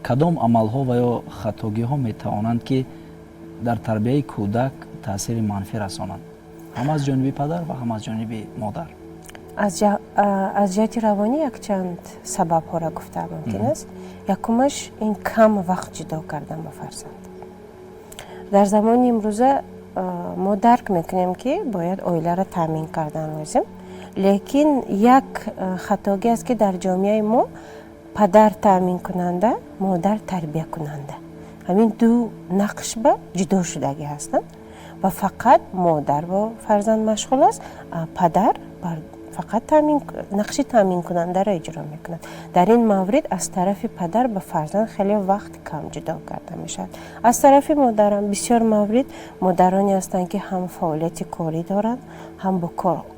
Кадом амалҳо ва ё хатогиҳо метавонанд, ки дар тарбияи кӯдак таъсири манфӣ расонанд, ҳам аз ҷониби падар ва ҳам аз ҷониби модар? Аз ҷиҳати равонӣ якчанд сабабҳоро гуфта мумкин аст. Якумаш ин кам вақт ҷудо кардан ба фарзанд. Дар замони имрӯза мо дарк мекунем, ки бояд оиларо таъмин кардан лозим, лекин як хатогӣ аст, ки дар ҷомеаи мо падар таъминкунанда, модар тарбиякунанда, ҳамин ду нақш ба ҷудо шудагӣ ҳастанд ва фақат модар бо фарзанд машғул аст, падар фақат нақши таъминкунандаро иҷро мекунад. Дар ин маврид аз тарафи падар ба фарзанд хеле вақт кам ҷудо карда мешавад. Аз тарафи модарам бисёр маврид модароне ҳастанд, ки ҳам фаъолияти корӣ доранд, ҳам бо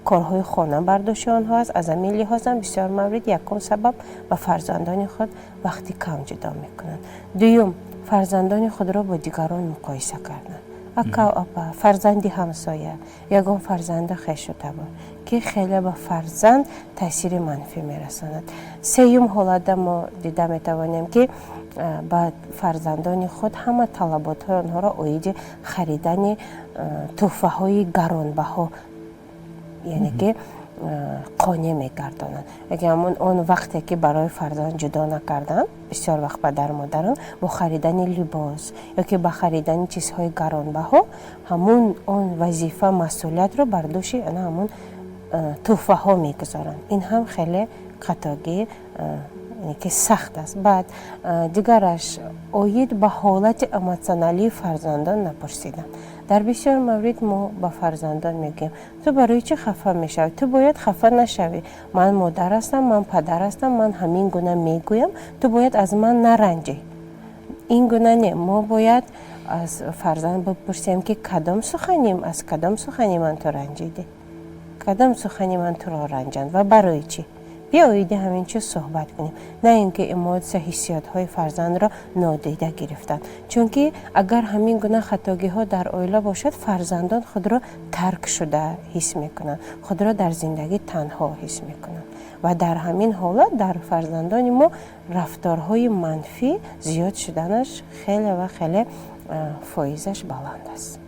корҳои хона бар дӯши онҳо аст. Аз ҳамин лиҳозам бисёр маврид якум сабаб ба фарзандони худ вақти кам ҷудо мекунанд. Дуюм, фарзандони худро бо дигарон муқоиса кардан, ака, апа, фарзанди ҳамсоя, ягон фарзанди хешу табор, ки хеле ба фарзанд таъсири манфӣ мерасонад. Сеюм ҳолатда мо дида метавонем, ки ба фарзандони худ ҳама талаботҳои онҳоро оиди харидани тӯҳфаҳои гаронбаҳо, яъне ки қонеъ мегардонанд. Яке ҳамон он вақте ки барои фарзанд ҷудо накарданд, бисёр вақт падару модарон бо харидани либос ё ки ба харидани чизҳои гаронбаҳо ҳамун он вазифа, масъулиятро бар дӯши ана ҳамун тӯҳфаҳо мегузоранд. Ин ҳам хеле хатогӣ ки сахт аст. Баъд дигараш оид ба ҳолати эмотсионалии фарзандон напурсидан. Дар бисёр маврид мо ба фарзандон мегӯем: «Ту барои чӣ хафа мешавӣ? Ту бояд хафа нашавӣ. Ман модар ҳастам, ман падар ҳастам, ман ҳамин гуна мегӯям, ту бояд аз ман наранҷӣ». Ин гуна не, мо бояд аз фарзанд бипурсем, ки кадом сухани аз кадом сухани ман ту ранҷидӣ, кадом сухани ман туро ранҷанд ва барои чӣ. Биё, оиди ҳамин чиз суҳбат кунем, на ин ки эмотсия, ҳиссиётҳои фарзандро нодида гирифтан. Чунки агар ҳамин гуна хатогиҳо дар оила бошад, фарзандон худро тарк шуда ҳис мекунанд, худро дар зиндагӣ танҳо ҳис мекунанд ва дар ҳамин ҳолат дар фарзандони мо рафторҳои манфӣ зиёд шуданаш хеле ва хеле фоизаш баланд аст.